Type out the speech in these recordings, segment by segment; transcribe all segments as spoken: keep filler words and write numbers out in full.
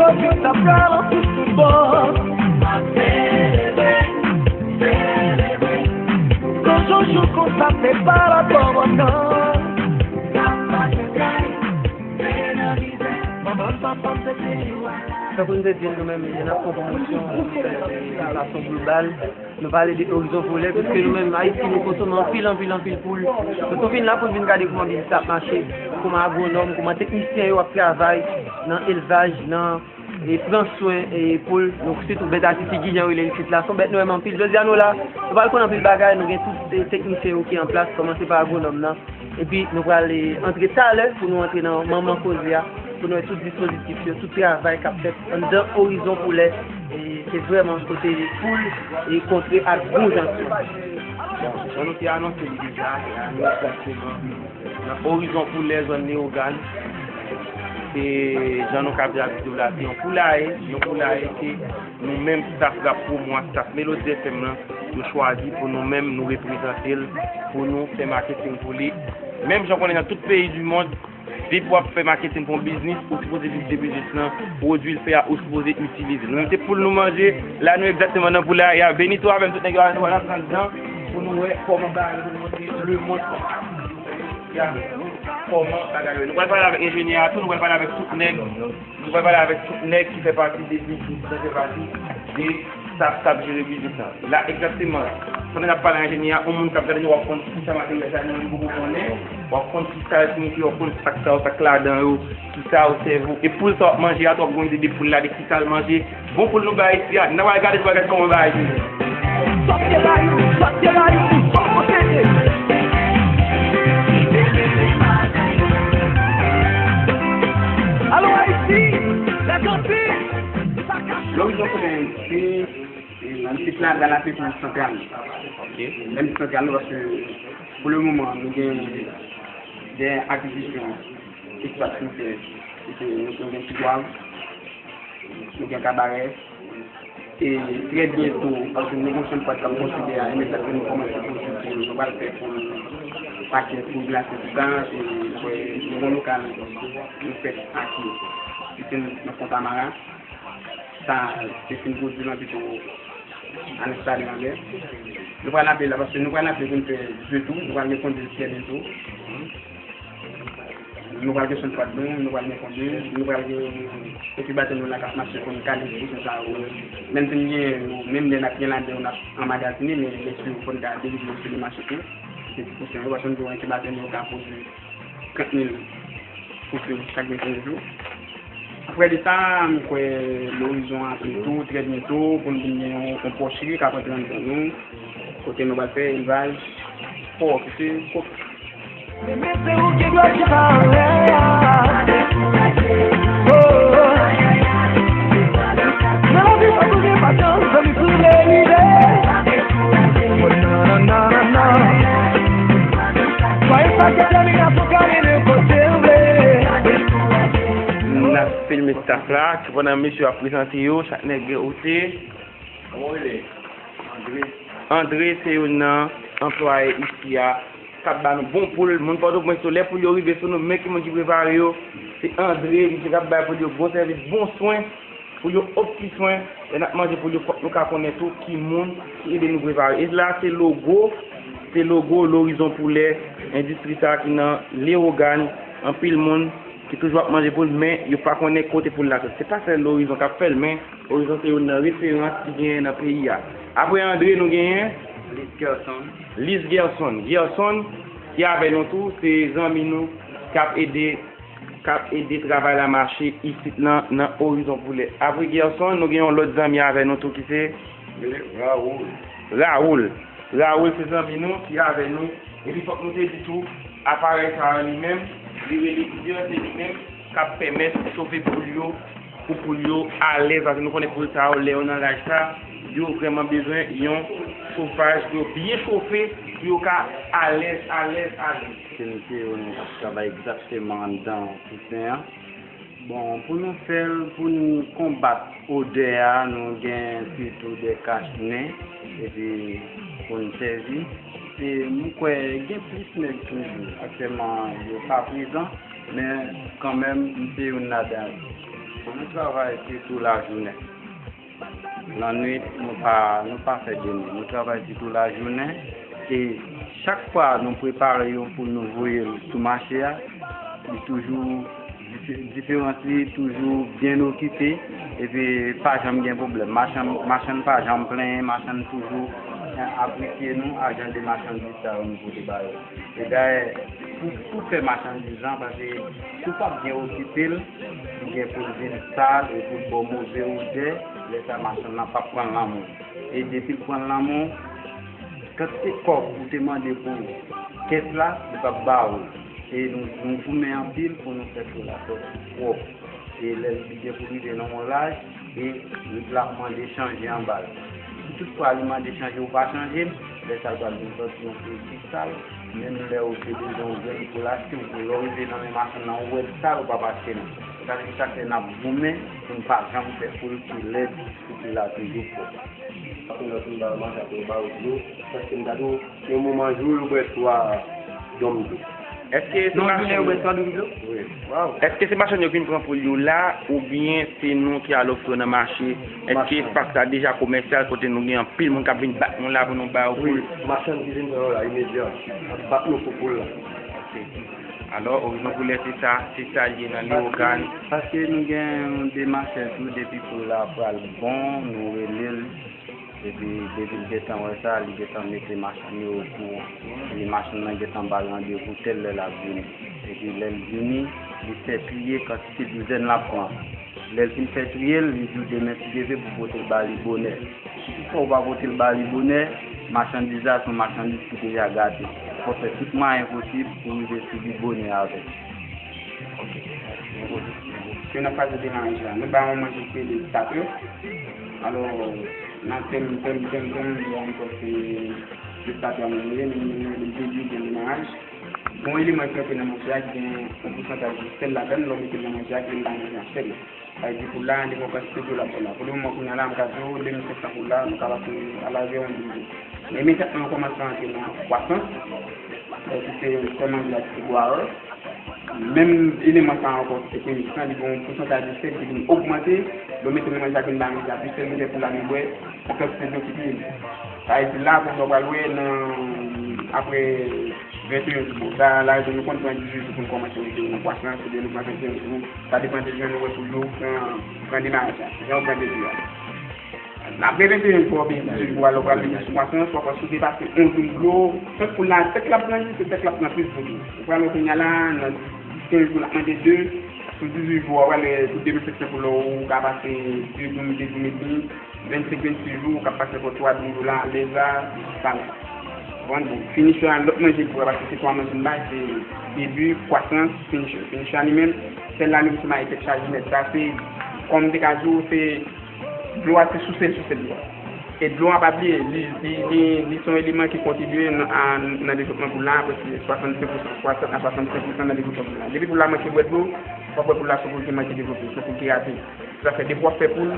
Yo ta pral anplis foutbòl. Selebre, selebre. Toujou jou konsa se pa la pòv ankò. Manman papa m se te yo. Tankou n te di l, nou menm, n ap fè yon pwomosyon, yon fason global. Nou pale de Horizon Polaire, piske nou menm, Ayiti, nou konsome anpil, anpil, anpil poul. Nou tou vin la pou n vin gade kòman biznis la ap mache, kòman agwonòm, kòman teknisyen yo ap travay nan elvaj, nan, e, pran swen, e, poul. Donk, sitou bèt a ti figi, jan yo rele l isit la. Se yon bèt nou renmen anpil. Jodi a, nou la, nou pral konn anpil bagay, nou gen tout, e, teknisyen yo ki an plas, kòmanse pa agwonòm nan. Epi nou pral, e, antre talè pou nou antre nan manman koze a, pou nou wè tout dispozitif yo, tout travay k ap fèt anndan Horizon Polaire, e, se vrèman kote poul e kontre ak bon jan. Bon, jan nou te anonse li deja, se a nou egzakteman nan Horizon Polaire, zòn Leyogàn. Se jan nou ka di ak videyo la, se yon poulaye, yon poulaye ke nou menm staff Rap Promo a, staff Melody F M lan, nou chwazi pou nou menm nou reprezante l, pou nou fè marketing pou li. Menm jan konnen nan tout peyi di mond, depi w ap fè marketing pou yon biznis, ou sipoze viv de biznis lan, pwodui l fè a, ou sipoze itilize l. Nou menm se poul nou manje, la nou egzakteman nan poulaye a, Benito avè m, tout nèg yo avè nou, n ap pran anndan pou nou wè kòman bagay yo, pou nou montre lemonn kòman bagay yo. Nou pral pale avèk enjenyè a tou, nou pral pale avèk tout nèg. Nou pral pale avèk tout nèg ki fè pati de biznis lan, fè pati de staff k ap jere biznis lan. La, egzakteman, pandan n ap pale a enjenyè a, yon moun k ap gade nou, w ap konn kisa materyèl sa, nou menm poko konnen, w ap konn kisa yo siyifi, w ap konn sak sa yo, sak ladan yo, kisa yo sèvi w. E poul sa w ap manje a tou, w ap gen yon ide de poul la, de kisa l manje. Bon poul nou bay isi a, n a pral gade tou bagay kòman bagay yo ye. Sòt de la yo, sòt de la yo, sòt kote ye. Alo Ayiti, lèzanmi, sa ka Lorizon konnen si, e, nan sit la, la, la, se pou santral. Ok. Menm santral nou, paske pou le moman, nou gen de akizisyon espas nou fè, e ke nou, nou gen Tigwav, nou gen Kabarè, e trè byento, paske nou gen yon chanm fwad k ap konstwi a, e men sa ke nou kòmanse konstwi, nou pral fè pou pake, pou glase tout sa, e, e, nou gen lokal, nou fèt achte, ki se nan Fontamara. Sa te fin pwodui lan pito al enstale anlè. Nou pral ape la, paske nou pral ape pou n fè ze tou, nou pral gen kondil trè byento. Nou pral gen chanm fwad nou, nou pral gen kondil, nou pral gen enkibatè nou la k ap mache pou n kale ti poussin sa yo. Menm si n gen yo, menm lè n ap gen ladan yo, n ap anmagazine, men lè si yo fò n ka delivre yo sou le mache tou. Se ti poussin yo, paske nou gen yon enkibatè nou ka pwodui trant mil poussin chak vennsèt jou. Apre de sa, m kwè Lorizon ape tou, trè byento, pou n vin gen yon, yon pòchri k ap rantre anndan nou, kote nou pral fè elvaj pòk, se pòk. Men se ou ki dwe chita anlè a. Oh, oh. Nan lavi, pa tounen, pa janm, zanmi, tounen lide. Oh, nan, nan, nan, nan, nan. Soyez pas déterminés à tout gagner n'importe où. N ap filme staff la, pandan mesye yo ap prezante yo, chak nèg gen kote. Kòman w rele? Andre. Andre se youn nan anplwaye isi a, k ap ba nou bon poul. Moun Pòtoprens yo, lè poul yo rive sou nou, men ki moun ki prepare yo, se Andre, misye k ap bay poul yo bon sèvis, bon swen. Pou yo opti swen, lè n ap manje pou yo, fòk nou ka konnen tou ki moun ki ede nou prepare. E la, se logo, se logo Lorizon Poulè, endistri sa a ki nan Lewogàn. Anpil moun ki toujou ap manje poul, men yo pa konnen kote poul la sot. Se pa sèl Lorizon k ap fè l, men Lorizon se youn nan referans ki genyen nan peyi a. Apre Andre, nou genyen Lis Gerson. Lis Gerson. Gerson, ki avè nou tou, se zanmi nou k ap ede k ap ede travay la mache isit nan, nan Orizon Poulè. Apre Gerson, nou gen yon lòt zanmi avè nou tou ki se Raoul. Raoul. Raoul se zanmi nou ki avè nou. Epi fòk nou te di tou, aparèy sa a li menm, li rele Uber, se li menm k ap pèmèt chofe poul yo, pou poul yo alèz, paske nou konnen poul sa yo, lè yo nan laj sa, yo vrèman bezwen yon chofaj pou yo byen chofe, pou yo ka alèz, alèz, alèz. Ke nou te yo, nou t ap travay egzakteman anndan pisen an. Bon, pou nou fè l, pou n konbat odè a, nou gen sitou de kach nen, epi pou n sèvi. E m kwè gen plis nèg toujou. Aktyèlman, yo pa prezan, men kanmenm, m se youn ladan yo. Nou travay sitou lajounen. Lannwit, nou pa, nou pa fè demen. Nou travay sitou lajounen. E chak fwa nou prepare yon poul, nou voye l sou mache a, li toujou dife-, diferans li toujou byen okipe. Epi pa janm gen pwoblèm. Machann, machann pa janm plenyen, machann toujou, eh, apresye nou ak jan de machandiz sa yo nou pote ba yo. E dayè, pou, pou fè machandiz lan, paske si w p ap byen okipe l, li gen pou l vin sal, e pou l ba w move odè, lè sa machann lan p ap pran lanmou. E depi l pran lanmou, kantite kòb ou te mande pou kès la, li p ap ba ou l. E nou, nou goumen anpil pou nou fè poul la sòti pwòp. E lè li gen pou rive nan yon laj, e l ap mande chanje anba l. Si toutfwa li mande chanje, ou pa chanje l, lè sa l pral vin sòti yon pil ti sal. Menm lè ou te bezwen yon grenn poul achte, ou pou lè w rive nan men machann nan, ou wè l sal, ou p ap achte non. Sa vle di sa k fè n ap goumen pou n pa janm fè poul ki lèd, pou poul la toujou pwòp. Apre lòt moun ba yo manje, apre yo ba yo dlo, prèske m ta di w, yon moman jou, yo bwè twa dòm dlo. Èske se Non, machann jounen yo bwè twa dòm dlo? Wi. Waw. Èske se machann yo k vin pran poul yo la, oubyen se nou ki al ofri yo nan mache? Èske Machann. Espas la deja komèsyal kote nou gen anpil moun k ap vin bat nou la pou nou ba yo Wi, poul? Machann ki vin pran yo la, imedya. Ap bat nou pou poul la. Ok. Alò, orizon koulè se sa, se sa l ye nan Leyogàn. Paske nou gen yon demachè tou, depi poul la pral bon, nou rele l. Epi depi l gentan wè sa, li gentan mete machann yo okouran. Epi machann nan gentan ba l randevou tèl lè l ap vini. Epi lè l vini, li fè triye kantite douzèn l ap pran. Lè l fin fè triye l, li di w demen si Dye vle pou pote l ba li bonè. Si toutfwa ou pa pote l ba li bonè, machandiz la se yon machandiz ki deja gate. Fò w fè tout mwayen posib pou w rive sou li bonè avè l. Ok. Ke nan faze demaraj la, nou bay yon manje ki rele starter. Alò, nan tèm, tèm, tèm, tèm, yo ankò se le starter a nou rele, nou, nou, nou dedui de demaraj. Bon eleman ki rantre nan manje a, ki gen yon pousantaj de sèl ladan l, lè w mete l nan manje a, ki vin bay manje a sèl. Sa vle di poul la, li gen yon kantite dlo l ap bwè la. Pou le moman, kounye a la, m ka di w, de mil senk san poul la, nou ka pase a lajè yon de mil. Men imedyatman, nou kòmanse rantre nan kwasans, ki se sèl manje a ki se gwawè. Menm eleman sa a ankò, ki se premye san, li gen yon pousantaj de sèl ki vin ogmante, lè w mete nan manje a, vin bay manje a plis sèl, men lè poul la vin bwè, yon kantite dlo ki pi elve. Sa vle di la, kounye a w pral wè nan, apre venteyen jou, sa, la, nou konn pran dizuit jou pou n kòmanse mete yo nan kwasans, oubyen nou pran venteyen jou, sa depann de jan nou wè poul yo pran, pran demaraj la, jan yo pran debi a. Apre venteyen jou oubyen dizuit jou a, lè w pral mete sou kwasans, w ap wè si w depase yon douz dlo, tank poul la, tank l ap grandi, se tank l ap pran plis dlo tou. Ou pral wè kounye a la, nan kenz jou, l ap mande de, sou dizuit jou a, w ap wè pou de mil senk san poul la, ou ka pase de douz, de douz edmi, vennsenk, vennsis jou, ou ka pase ankò twa douz jou la, lè sa, sa la. Bon, bon, finisher a, lòt manje pou wè, paske se twa manje m bay, se debi, kwasans, finisher. Finisher a li menm, sèl la li menm se mayi tèt chaje nèt. Sa se, kòm m te ka di w, se dlo a, se souse l, souse dlo a. E dlo a, pa bliye, li, li, li, li se yon eleman ki kontribye nan, a, nan devlopman poul la, prèske swasannsenk pousan, swasant a swasannsenk pousan nan devlopman poul la. Depi poul la manke bwè dlo, w ap wè poul la se yon poul ki manke devlope, se yon poul ki rate. Sa fè depi w ap fè poul,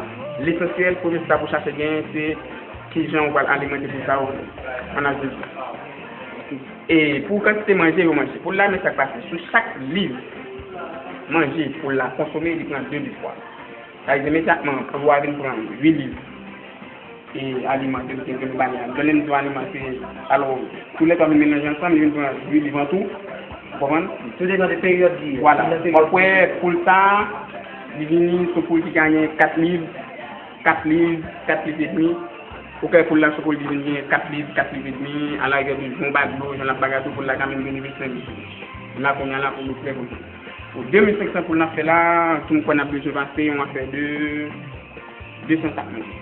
lesansyèl, premye sa pou w chache genyen, se kijan ou pral alimante poul sa yo an aj de tan. E pou kantite manje yo manje, poul la, men sa k pase, sou chak liv manje poul la konsome, li pran de liv bwa. Sa vle di imedyatman, poul ou a vin pran uit liv e aliman ke nou te, ke nou ba li a. Donk, lè m di w aliman, se, alò, tou lè twa vin melanje ansanm, li vin pran uit liv an tou. Ou konprann? Tou depann de peryòd li ye. Vwala. W ap wè poul sa a, li vini, se yon poul ki ka gen kat liv, kat liv, kat liv edmi. Ou ka wè poul la, se yon poul ki vin gen kat liv, kat liv edmi, a la rigueur de jou, yon bak dlo, jan l ap bagay tou, poul la ka menm vin rive senk liv. La, kounye a la, pou nou klè pou nou. Pou de mil senk san poul n ap fè la, tou m kwè n ap bezwen pase yon afè de de san sak manje.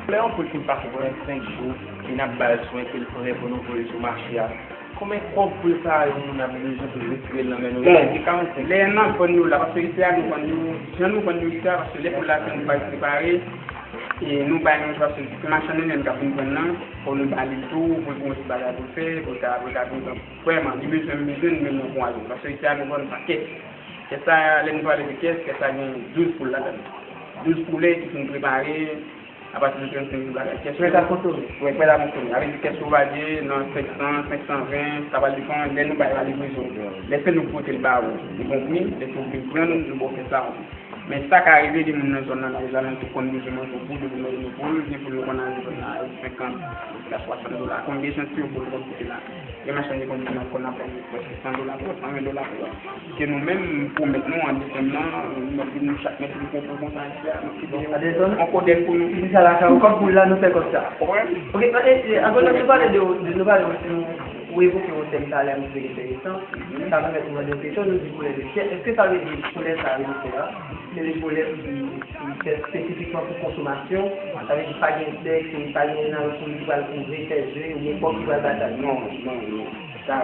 Lè yon poul fin pase pandan senk jou, e n ap ba l swen, ke l prè pou nou voye sou mache a, konbyen kòb poul sa a yon moun ap bezwen pou l retire l nan men nou? Bon, se karannsenk. Lè n ap vann yo la, paske isi a nou vann yo, jan nou vann yo isi a, paske lè poul la fin bay prepare, e nou bay nou, paske se machann nou menm k ap vin pran l nan, fò nou ba li l tou, pou l gen yon ti bagay pou l fè, pou l ka, pou l ka vin pran. Vrèman, li bezwen, m bezwen, nou menm nou ankouraje l. Paske isi a nou vann pa kès. Kès sa, lè nou pale de kès, kès sa gen douz poul ladan l. Douz poulè ki fin prepare, apati de trannsenk jou bagay. Kès prèt a konsome. Wi, prèt a konsome. Sa vle di kès sovaj nan senk san, senk san ven, sa va depann lè nou bay la livrezon. Lè se nou ki pote l ba ou, nou gon pri, lè se ou ki vin pran l, nou ba w kès la. Men sa ka rive, gen moun nan zòn nan, nan zalantou konn bezwen manje yon poul, yo bezwen manje yon poul, gen poul nou konn achte zòn nan a senkant jiska swasant dola. Konn gen echantiyon poul nou konn kite la. Gen machann ki konn di nou konn ap vann li prèske san dola pou san ven dola pou yo. Ke nou menm, pou mèt nou, an desanm nan, nou ap vin chak mèt li pran pou konsa, etsetera. Nou kite yon kòdèl pou nou. Ki sa la, sa, kòb poul la, nou fè kòb sa. Konprann? Ok, e, e, avan nou pale de, de, nou pale de, nou evoke yon tèm talè, m twouve enteresan. Sa pèmèt nou mande yon kesyon, nou di koulè de syèl. Èske sa vle di koulè sa yo nou fè a, se de koulè ki, ki fèt espesifikman pou konsomasyon? Sa vle di pa gen sèks, pa gen nan pou li pral kouvri, fè je, oubyen kòk ki pral batay? Non, non, non. Sa,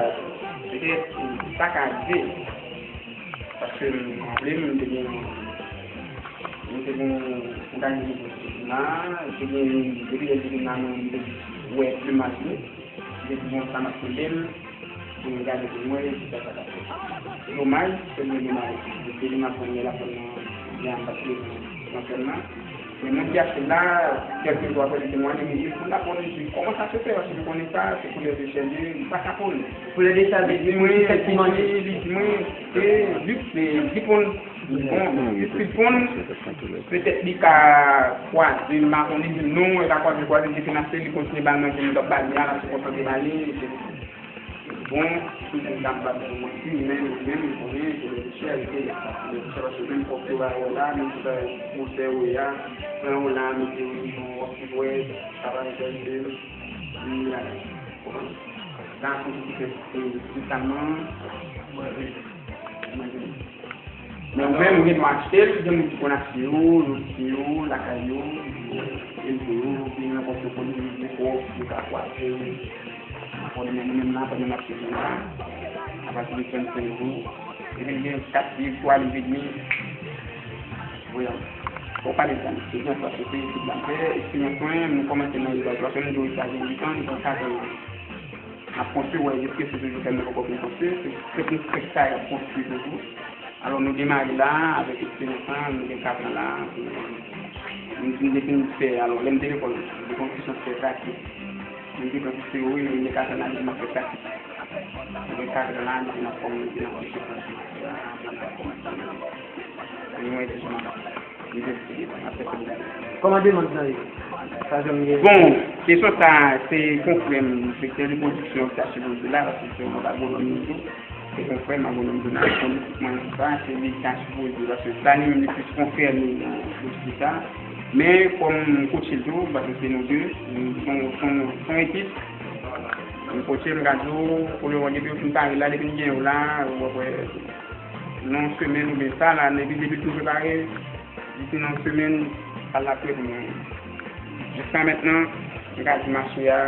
petèt, sa ka rive. Paske m raple m, m te gen, m te gen yon gade de Divina, m te gen, depi lè Divina mwen, m te wè plimaj li. Depi bon sa m ap tande l, pou m gade pou m wè, se sa k ap fèt. Domaj, se mwen domaj. Depi m ap konn l ap konn nan, nan, nan sèn nan. Men moun ki achte l la, kèlkeswa kote se mwen, li di, pou l ap konn li, kòman sa se fè, paske li konnen sa, se koulè de chè li, li pa ka konn. Koulè de chè li, li di mwen, li di mwen, se liks, se liks li konn. Bon, si l konn, petèt li ka kwaze, m pa konnen, di non, e pa kwaze, kwaze, li fin achte, li kontinye ba l manje, li t ap ba li a, l ap sou konsantre ba li, se bon, si moun ta bat pou mwen, si menm, menm, li konnen, se lè chè, li te, lè chè, paske menm kòb yo ba yo la, menm si sa, gwosè yo ye a, pran yo la, mete yo, yon wòf ki dwèt, sa va enterese m, li a, konprann? Sa, se ki fè, se, totalman, manje. Men ou menm, ou gen dwa achte l, gen moun ki konn achte yo, yo kite yo lakay yo, yo elve yo, yo gen nenpòt yo konnen, yo gen kòb, yo ka kwaze. Konnen men nou menm la, pandan n ap sezi la, apati de trannsenk jou, epi l gen kat liv, twa liv edmi. Wi, fò w pale sa, eksperyans, paske se etid la m fè, eksperyans mwen, nou kòmanse nan elvaj, paske m di w sa gen uit an, li gen kat an. M ap konstwi, wè, jiske se toujou fè m poko fin konstwi, se, se konstwi sa y ap konstwi toujou. Alò, nou demare la, avèk eksperyans lan, nou gen kat an la, nou, nou depi n fè, alò, lè m te lekòl, m te konn plis fè pratik. M te konn teyori, men m gen kat an la, m ap fè pratik. M gen kat an la, m ap kòmanse nan plis pratik. Sa, m ap kòmanse nan, nou wè, jisman. Kòman demann nan ye? Pa janm gen. Bon, kesyon sa, se konfrè m, sektè de pwodiksyon ki ta sipoze la, paske se yon agwonòm li tou. Se konfrè m, agwonòm Donald, konn mwen sa, se li ki ta sipoze, paske sa li menm li plis konsène nan dosye sa. Men, kòm m kotche l tou, paske se nou de, nou, se yon, se yon, se yon ekip. M kotche l, m ka di w, pou le moman, depi yo fin pare la, depi n gen yo la, w ap wè, nan yon semèn oubyen sa la, depi, depi l fin prepare, Disi nan yon semèn, sa l ap prè pou nou. Jiska mentnan, m ka di mache a,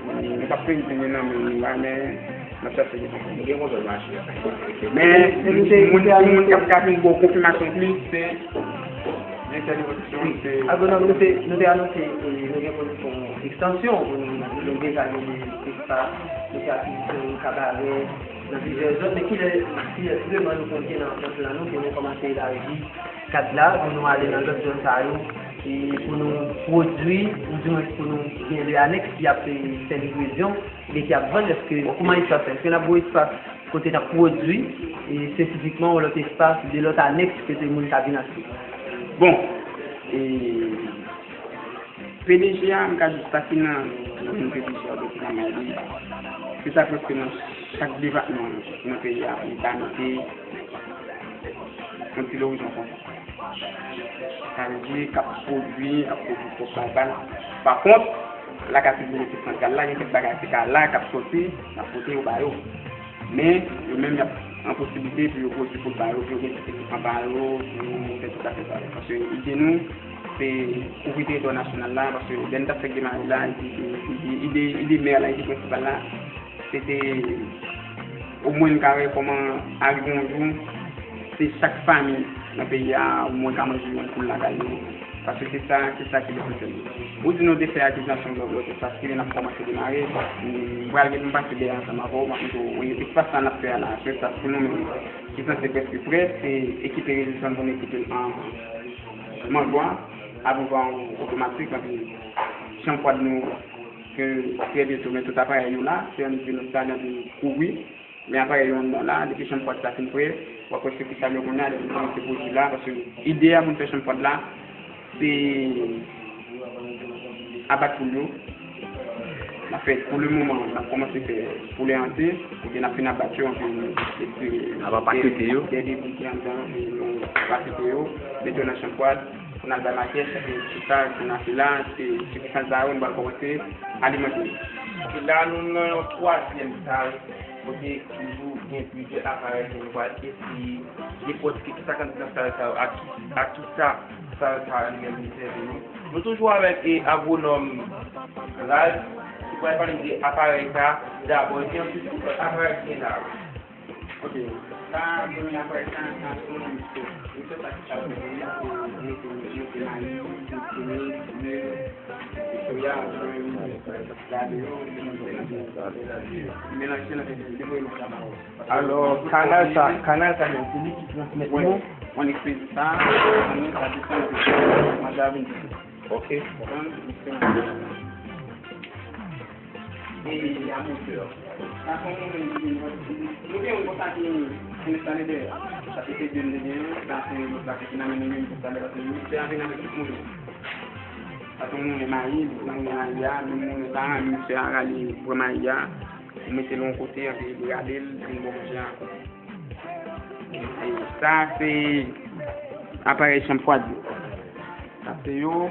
nou p ap pèdi li nan men nou la, men n ap chache li konsa. Nou gen kontwòl mache a. Men, moun, moun k ap ka vin ba w konfimasyon plis, se direktè de pwodiksyon, se. Agwonòm, nou te, nou te anonse, e, nou gen pwodiksyon ekstansyon, nou, nou deja gen espas, nou fè akizisyon yon kabarè, nan plizyè zòn, men kilè, kilè demann nou konn gen nan, nan plan nou, ke nou kòmanse elaji kad la, pou nou ale nan lòt zòn sa yo, e pou nou pwodui, oudimwens pou nou gen de anèks ki ap, e, fè livrezyon, oubyen ki ap vann, èske, kòman espas la, èske n ap gen espas kote n ap pwodui, e espesifikman, yon lòt espas, de lòt anèks kote moun ka vin achte? Bon, e, P D G a, m ka jis pase nan, nan P D G a, oubyen nan men li. Se sa prèske nan chak depatman nan peyi a, li ta mete yon ti lorizon konsa. Sa vle di, k ap pwodui, ap pwodui pwòp bagay pa l. Pa kont, lakay Tribinal Santral la, gen kèk bagay se ka la k ap soti, n ap pote yo ba yo. Men, yo menm, y ap an posiblite pou yo pwodui pou ba yo, pou yo gen tout ekipman ba yo, pou yo fè tout afè sa yo. Paske ide nou, se kouvri teritwa nasyonal la, paske lè n t ap fè demare la, ide, ide, ide, ide mè la, ide prensipal la, se te omwen n ka wè kòman arive yon jou, se chak fanmi nan peyi a, omwen ka manje yon poul lakay yo. Paske se sa, se sa ki lesansyèl. Ou di nou te fè akizasyon lòt, lòt espas, kilè n ap kòmanse demare, m pral gen pou m pase dèyè ansanm avè w, m ap montre w, wi, espas sa n ap fè a la, se espas pou nou menm, ki sanse prèske prè, se ekipe rezistans, nou ekipe l an manjwa, avè yon otomatik, epi chanm kwad nou, ke trè byento, men tout aparèy yo la, se yon nou sa, nou kouvri. Men aparèy yo anndan la, depi chanm fwad sa fin prè, w ap wè se kristal yo kounye a, depi l kòmanse pwodui la, paske ide a pou n fè chanm fwad la, se abat poul yo. N ap fè, pou le moman, n ap kòmanse fè poulè antye, kote n ap fin abat yo, anpi, epi, apa pakete yo. Dènye bout ki anndan, anpi nou pakete yo, mete yo nan chanm fwad, pou n al bay makèt, epi tout sa, pou n achte la, se, se pou sa, sa yo, nou pral kòmanse alimante yo. E la, nou nan yon twazyèm sal, kote toujou gen plizyè aparèy ke nou pral eseye dekòtike kisa k anndan sal sa yo, ak ki, ak kisa sal sa yo li menm li sèvi nou. Nou toujou avèk, e, agwonòm Ralph, ki pral pale de aparèy sa a dabò, epi anplis tout lòt aparèy ki gen la. Ok. Sa, premye aparèy sa, sa se yon mikse. Mikse sa ki sa pou fè, se mete, mete mayi, mete ble, soya, soya, alò, kanal sa, kanal sa menm, se li ki transmèt nou. Mwen eksplike sa, mwen sa desann manje a vin. Ok. E a motè. Sa se yon moun ki, nou gen yon konsa ki enstale dèyè. Sa se te de m te genyen, sa se lòt la ki vin nan men nou, nou enstale paske miksè a vin avèk tout moun. Sa se yon moulen mayi, moulen mayi a, men moulen sa, miksè a rale pran mayi a, ou mete l yon kote, anpi li rale l, vin bon manje a. E sa se aparèy chanm fwad yo. Sa se yo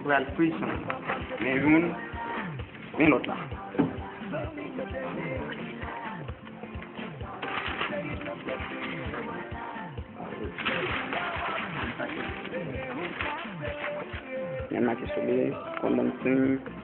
pral fri chanm. Men youn, men lòt la. Men make sou li, konn ban m siy.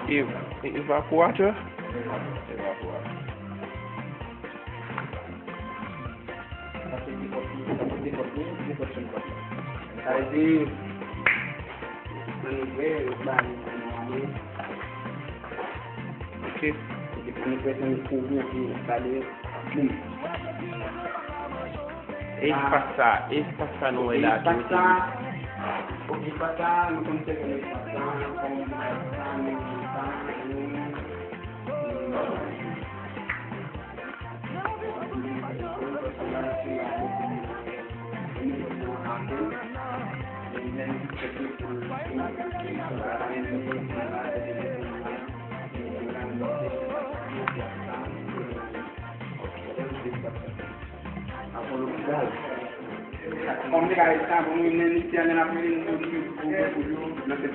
Ev-, evaporatè? Evaporatè. Sa vle di, nan nou vre, yo ba nou, nou ale. Ok. Epi, ann prete nou kouri, anpi enstale. Boum. E espas sa, e espas sa nou wè la, espas sa, ok, espas sa, nou konn sèvi nan espas sa, kòm espas sa, nou, nou,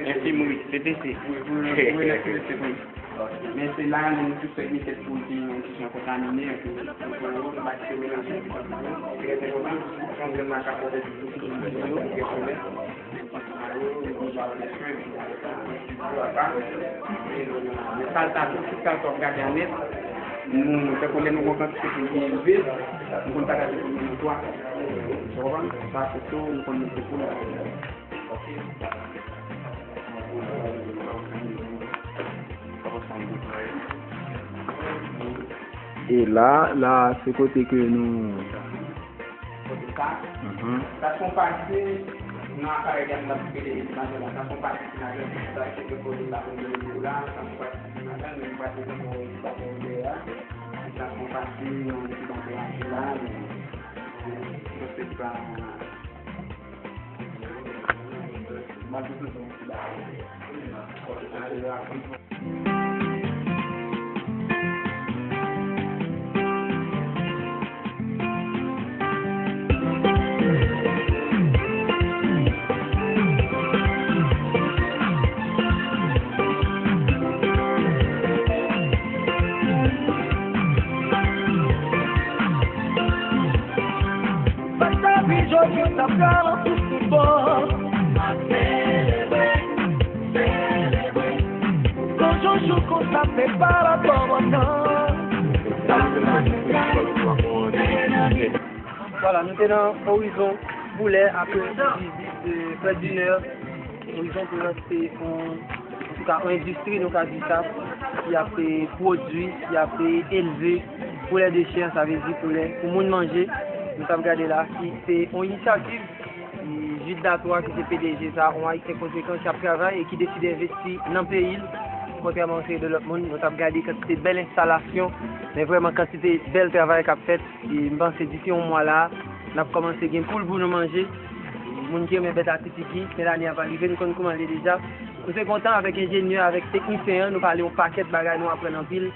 Enfimri, C T C. Men se la nou tout fèk met tèt pou l gen yon kesyon kontamine, epi nou pran yo, nou pa kite melanje. Trè enpòtan, pou pran grenn la ka pòte tout sou yo, pou gen pwoblèm. Men sal sa tou, tout sal sa w ap gade a nèt, nou, tankou lè nou gen yon kantite poul ki elve, nou konn pataje pou nou twa. Ou konprann? Sa se tou, nou konn mete poul la. E la, la, se kote ke nou... Kote sa? Mhm. Sa se yon pati nan aparèy a nou t ap rele ventilatè la. Sa se yon pati ki ladan, sa se kote la pou nou mete yo la, sa se yon pati ki ladan, men nou pa te janm wè ventilatè yo dèyè a. Sa se yon pati nan ventilatè a ki la, men Sa k ta pi jodi, sa pral an tout bò. Selebre, selebre. Gon joujou konsa, se pa rapò mwen nan. Vwala, nou te nan Orizon Boulè apre vizit de Fred Diner. Orizon Boulè se yon, antouka, yon endistri, nou ka di sa, ki ap, eh, pwodui, ki ap, eh, elve poulè de chè, sa vle di poulè pou moun manje. Nou t ap gade la, ki se yon inisyativ Jude Datwa ki se P D G sa, yon Ayisyen konsekan ki ap travay e ki deside envesti nan peyi l, kontrèman a yon seri de lòt moun. Nou t ap gade kantite bèl enstalasyon, men vrèman kantite bèl travay k ap fèt. E m panse disi yon mwa la, n ap kòmanse gen poul pou nou manje. Moun ki renmen bèt a ti figi, fen dane a va rive, nou konn kouman l ye deja. Nou te kontan avèk enjenyè, avèk teknisyen an, nou pale yon pakèt bagay, nou aprann anpil.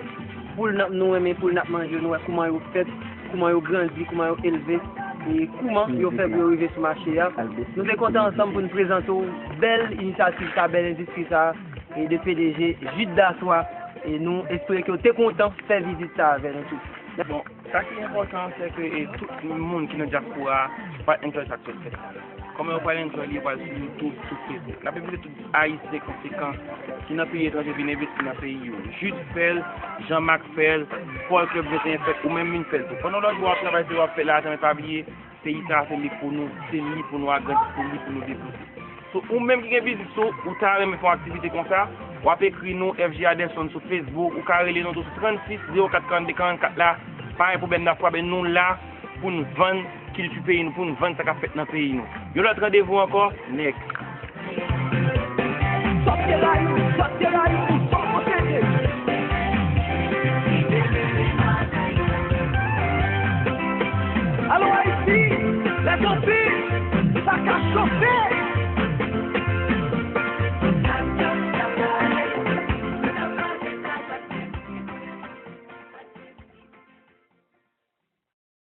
Poul n ap, nou renmen poul n ap manje yo, nou wè kouman yo fèt, kouman yo grandi, kouman yo elve, e kouman yo fè pou yo rive sou mache a. Nou te kontan ansanm pou n prezante w bèl inisyativ sa, bèl endistri sa, e de P D G Jude Datwa, e nou espere ke w te kontan fè vizit sa avè nou tou. Bon, sa ki enpòtan, se ke, e, tout moun ki nan dyaspora a pral enjoy sa k sot fèt la. Kòman yo pral enjoy li? Yo pral sou YouTube, sou Facebook. N ap envite tout Ayisyen konsekan ki nan peyi etranje vin envesti nan peyi yo. Jude fè l, Jean Marc fè l, Paul Club venteyen fè l, ou menm vin fè l tou. Pandan lòt jou w ap travay, se w ap fè lajan, men pa bliye, peyi sa a se li pou nou, se li pou nou agrandi, se li pou nou devlope. So, ou menm ki gen biznis ou, ou ta renmen fè yon aktivite konsa, w ap ekri nou, F J Adelson sou Facebook, ou ka rele nou tou sou trannsis zewo kat karannde karannkat la, pa gen pwoblèm, n ap frape, nou la pou n vann kilti peyi nou, pou n vann sa k ap fèt nan peyi nou. Yon lòt randevou ankò, nèg. Sòt de la, sòt de la, sòt kote. Alo Ayiti, lè kanpe, sa ka chofe.